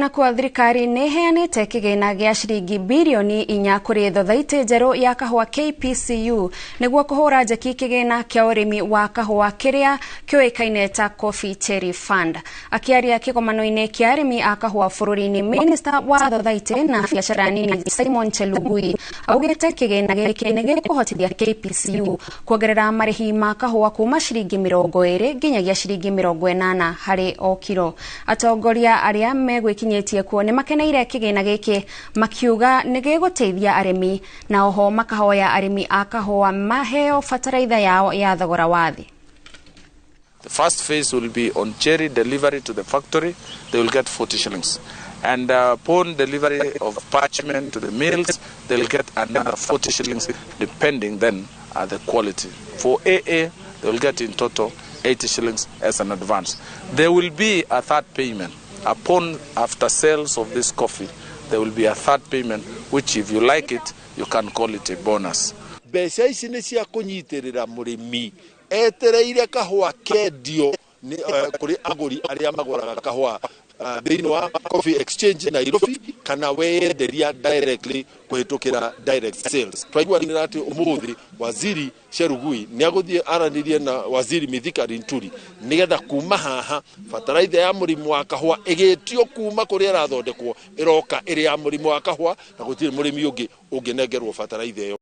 Nakuo thirikari nĩ ĩheanĩte kĩgĩna gĩa ciringi birioni 4 kũrĩ thothaitĩ njerũ ya kahũa KPCU nĩguo kũhũra njeki kĩgĩna kĩa ũrĩmi wa kahũa kĩrĩa kĩũĩkaine ta Coffee Cherry Fund. Akĩaria kĩgomano-inĩ kĩa arĩmi a kahũa bũrũri-inĩ, Minista wa thothaitĩ na biacara nini Simon Chelugui augĩte kĩgĩna gĩkĩ nĩ gĩkũhotithia KPCU kuongerera marĩhi ma kahũa kuma ciringi 20 nginyagia ciringi 80 harĩ o kiro. Atongoria arĩa megwĩkinyĩtie kuo nĩ makeneire kĩgĩna gĩkĩ, makiuga nĩ gĩgũteithia arĩmi, na oho makahoya arĩmi a kahũa maheo bataraitha yao ya thogora wa thĩ. The first phase will be on cherry delivery to the factory, they will get 40 shillings. And upon delivery of parchment to the mills, they'll get another 40 shillings, depending then at the quality. For AA, they will get in total 80 shillings as an advance. There will be a third payment. Upon after sales of this coffee, there will be a third payment, which if you like it, you can call it a bonus. Mbeca ici nĩ cia kũnyitĩrĩra mũrĩmi etereire kahũa kendio nĩ kũrĩ agũri arĩa magũraga kahũa thĩinĩ wa Coffee Exchange Nairobi kana weyenderia directly kũhĩtũkĩra direct sales. Twaiguanĩra atĩ ũmũthĩ Waziri Chelugui nĩ agũthiĩ aranĩrie na Waziri Mithika Linturi nĩgetha kuma haha bataraitha ya mũrĩmi wa kahũa ĩgĩtio kuma kũrĩa ĩrathondekwo ĩroka ĩrĩ ya mũrĩmi wa kahũa, na gũtirĩ mũrĩmi ũngĩ ũngĩnengerwo bataraitha ĩyo.